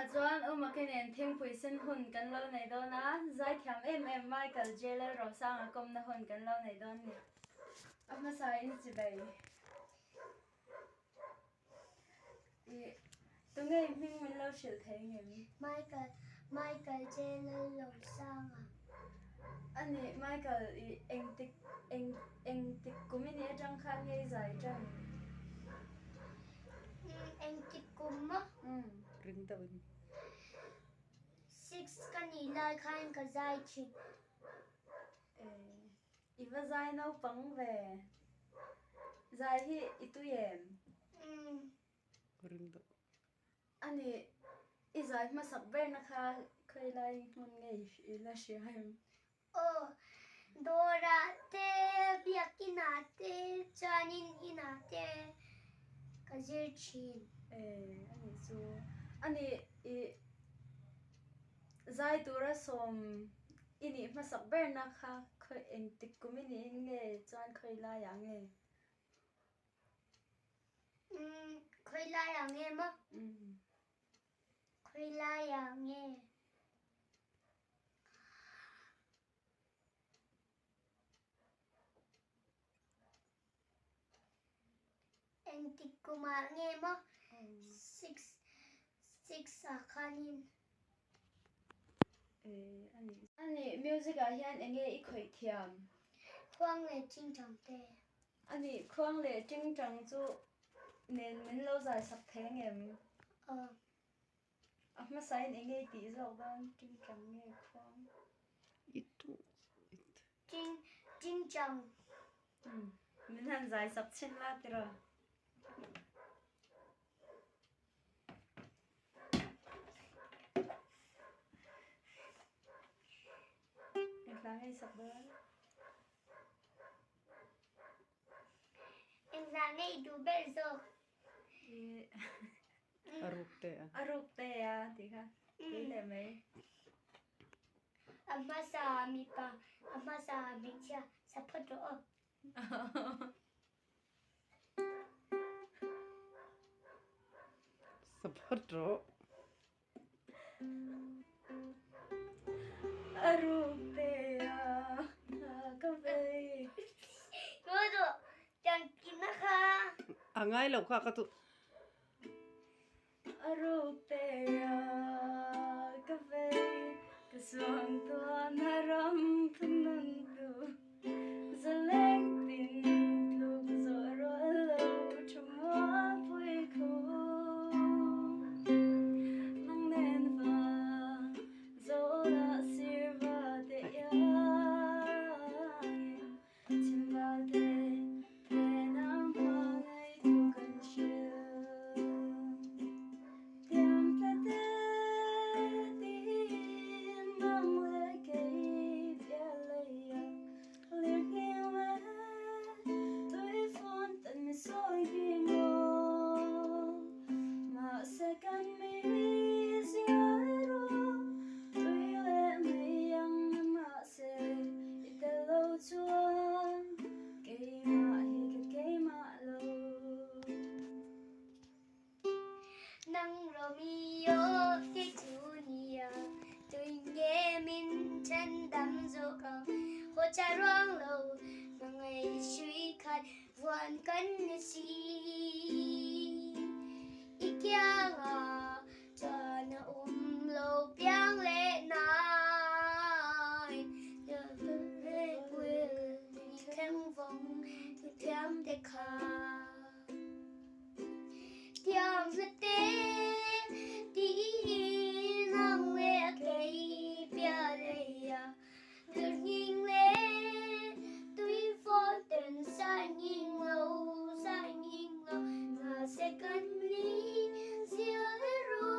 Tunah chuan U Maki nen thingpui sen hun kan lo nei dawn a, zaithiam em em Michael J Lalrosanga kawmna hun kan lo nei dawn ni. A hmasa in chibei. I tunge i hming min lo hrilh thei ngem? Michael, Michael J Lalrosanga. A nih Michael i engtik eng engtik kum i nih atang khan nge i zai tan? Umm engtik kum maw? Umm. Ring deuh in. Six ka nih lai khan ka zai thin. Eh i va zai naupang ve. Zai hi i tui em? Umm. Ring deuh. A nih i zai hmasak berna kha khawilai hmun nge i la hria em? Aw, dawrah te, biakinah te, chuanin inah te ka zir thin. E, a nih chu. A nih i zai tura sawm i nih hmasak berna kha khawi engtik kum i niin nge chuan khawi laiah nge? Umm, khawi laiah nge maw? Umm. Khawi laiah nge? Engtik kumah nge maw six ah khanin. A nih music ah hian enge i khawih thiam? Khuang leh tingtang te. A nih khuang leh tingtang chu nen min lo zai sak thei angem? Aw. A hmasa in enge i tih zawk dawn tingtang nge khuang? I tu it. Ting tingtang. Umm min han zai sak chhin la tiraw. Engla ngei sak dawn? Engla ngei duh ber zawk? A ruk te a. A ruk te a tih kha tui leh mai. A hmasa mipa, a hmasa hmeichhia sa phawt rawh aw. Sa phawt rawh. A ruk te a ka vei. Ngawi tiang kina kha. A ngai lo kha ka tu. A ruk te a ka vei. Ka suang tuan a ram thunun tu. Zaleng tin tluk zawh rual lo thu mualpui khu. Nang nen va zawlah sir va te iangin chim val te te nang hmangaih thu kan hrilh. Tiang tla te tiin nang leh kei piah lei a lir nghing le tui fawn tan mi sawi nghing aw. Mahse kan mi zir rawh tui leh mei ang na mahse i tel lo chuan keimah hi ka keimah lo. Nang Romeo kei chu nia tui nge min then dam zawk ang haw cha ruang lo hmangaih hrui khat vuan kan ni si i kianga chuan a awm lo piang leh nai ni thleng vawng ni thiam te kha. Tiang hlate tiin ang leh kei piah lei a lir nghing le tui fawn ten sai nghing lo sai nghing lo mahse kan ni zia le ru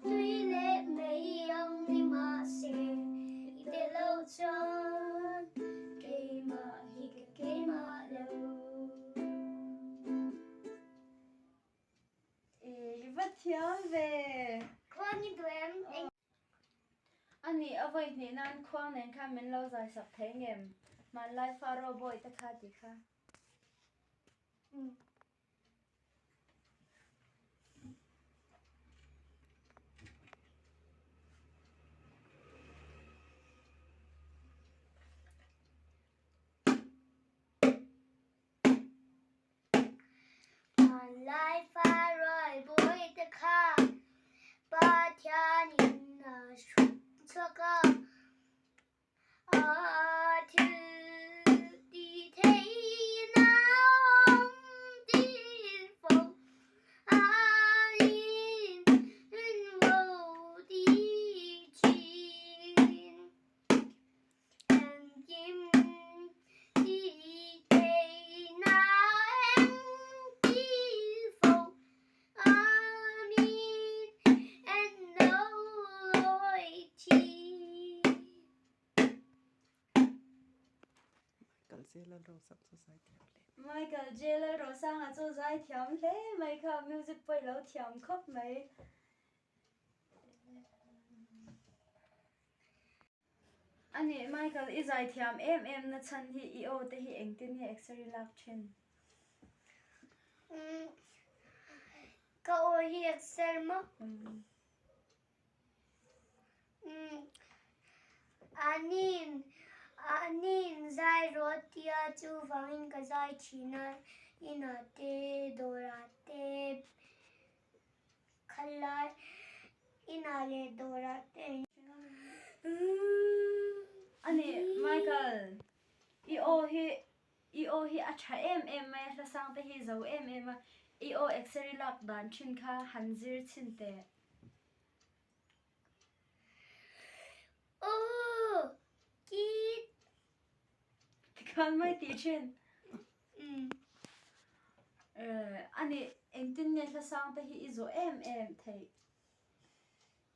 tui leh mei ang ni mahse i tel lo chuan keimah hi ka keimah lo. I va thiam ve. Khuang i duh em? Eng. A nih a vawi hnih nan khuang nen khan min lo zai sak thei ngem? Hmanlai Pharaoh bawi te kha tih kha. Umm. J Lalrosang chu zaithiam hle. Michael J Lalrosanga chu zaithiam hle mai kha, music pawh i lo thiam khawp mai. A nih Michael, i zaithiam em em na chhan hi i aw te hi engtin nge x-ray lak thin? Umm, ka aw hi x-ray maw? Umm, anin, anin zai rawh tia chuvangin ka zai thin a, inah te, dawrah te, Khalai inah leh dawrah te an A ni, Michael, i aw hi i aw hi a tha em em mai a, hlasang te hi zo em em a, i aw x-ray lak dan thin kha han zir chhin teh. Aw, kit. Tikhan mai tih thin. A ni, engtin nge hlasang te hi i zawh em em theih?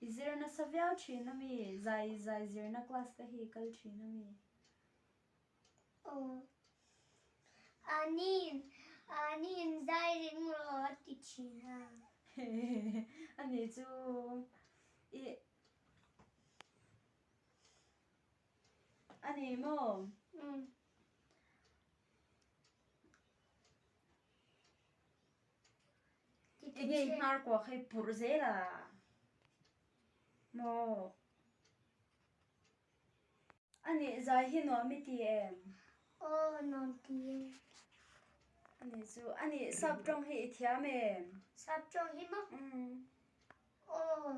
I zir nasa viau thin a mi? Zai zai zirna class te hi i kal thin a mi? Aw. Anin, anin zai ring rawh a ti thin a. A ni chu i A ni maw? Umm. Enge i hnar kuah kha i purh zel a maw? A nih zai hi nuam i ti em? Aw nuam ti e. A nih chu, a nih sap tawng hi i thiam em? Sap tawng hi maw? Umm. Aw.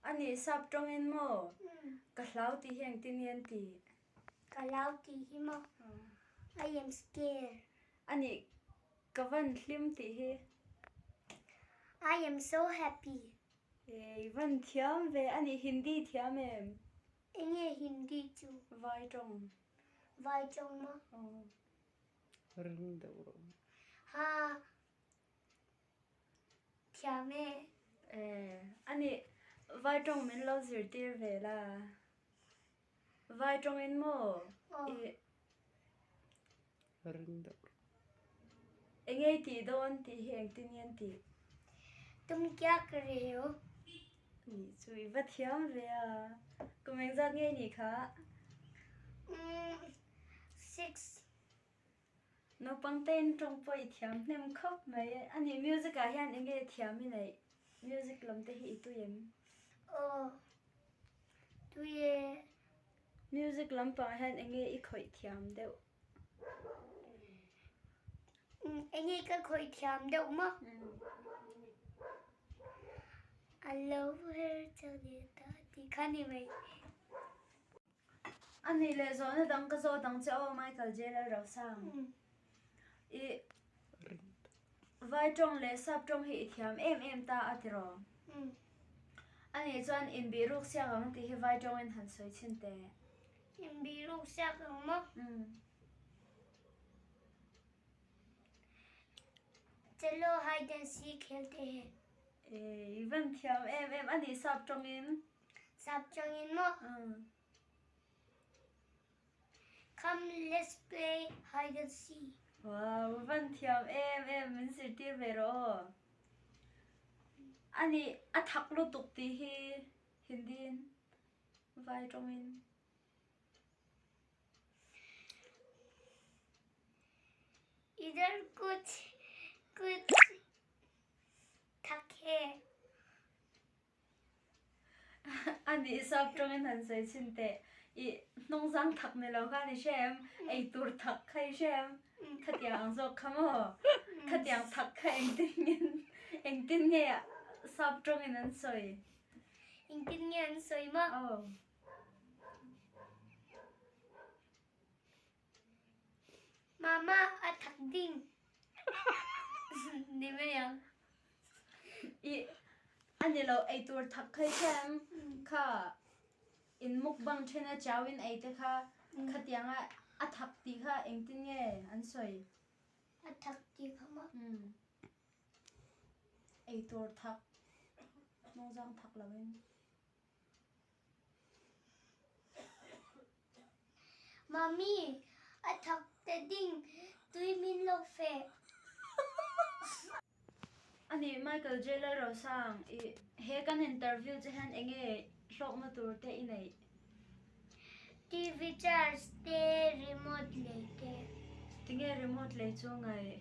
A nih sap tawngin maw? Ka hlau tih hi engtin nge an ti? Ka hlau tih hi maw? I am scared. A nih ka van hlim tih hi? I am so happy. Ei van thiam ve. A nih Hindi thiam em? Enge Hindi chu? Vai tawng. Vai tawng maw? Aw. Ring deuh rawh. Ha. Thiam e. Eh, a nih, vai tawng min lo zirtir ve la. Vai tawngin maw? Aw. I. Ring deuh. Eng ei tih dawn tih hi engtin nge an tih? Tum kya kar rahe ho? Nih chu i va thiam ve a. Kum engzat nge nih kha? Umm, six. Naupang te in tawng pawh i thiam hnem khawp mai. A nih music ah hian enge thiam i neih? Music lam te hi i tui em? Aw, tui e. Music lampang ah hian enge i khawih thiam deuh? Enge ka khawih thiam deuh maw? A lo her chho leh ta tih kha ni mai. A nih leh zawhna dang ka zawh dang che aw Michael J Lalrosang. I Vai tawng leh Sap tawng hi i thiam em em ta a tiraw? A nih chuan inbih ruk siak ang tih hi Vai tawngin han sawi chhin teh. Inbih ruk siak ang maw? Chalo hide and seek khel te he. I van thiam em em a nih Sap tawngin. Sap changin maw? Come let's play hide and seek. Wow, van thiam em em min zirtir ve rawh aw. Ani a thak lutuk tih hi Hindi in vai tawngin. Idhar kuch kuch thak he. A nih sap tawngin han sawi chhin teh. I hnungzang thak ni lo khan i hre em? Eitur thak kha i hre em? Khatiang ang zawk kha maw? Khatiang thak kha engtin nge engtin nge sap tawngin an sawi? Engtin nge an sawi maw? Aw. Mama a thak ding. Ni mai ang. I a ni lo eitur thak khai khem kha in mukbang then a chau in ei te kha khatiang a a thak tih kha engtin nge an sawi? A thak tih kha maw? Eitur thak hnungzang thak lo in. Mummy, a thak. Teddy tui min lo feh. Ani Michael J Lalrosang i he kan interview che hian enge hlawkna tur te i neih? TV charge te remote lei te. Tinge remote lei chu ngaih?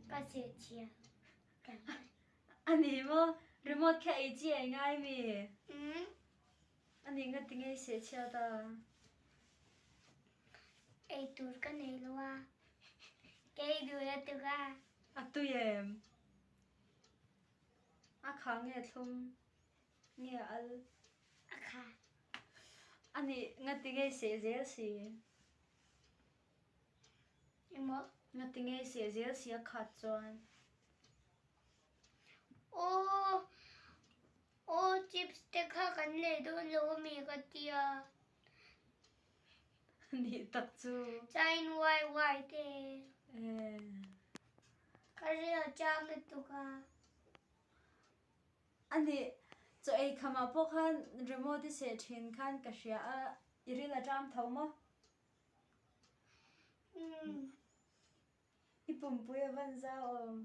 Ka seh chhia. Ani maw remote kha ei chi ai ngai mi? Umm. Ani nga tinge i seh chhiat a? Ei tur ka nei lo a, kei duh la tuk a. A tui em? A kha nge thlum nge al? A kha. Ani nga tinge i seh zel si? Emaw? Nga tinge i seh zel si a khat chuan? Aw. Aw chips te kha kan lei dawn lo ami ka tia. Nih tak chu. Chain wai wai te. Ka ria chang lutuk a. Ani chaw ei khamah pawh khan remote i seh thin khan ka hria a, i ril a ṭam tho maw? Umm. I pumpui a van zau awm.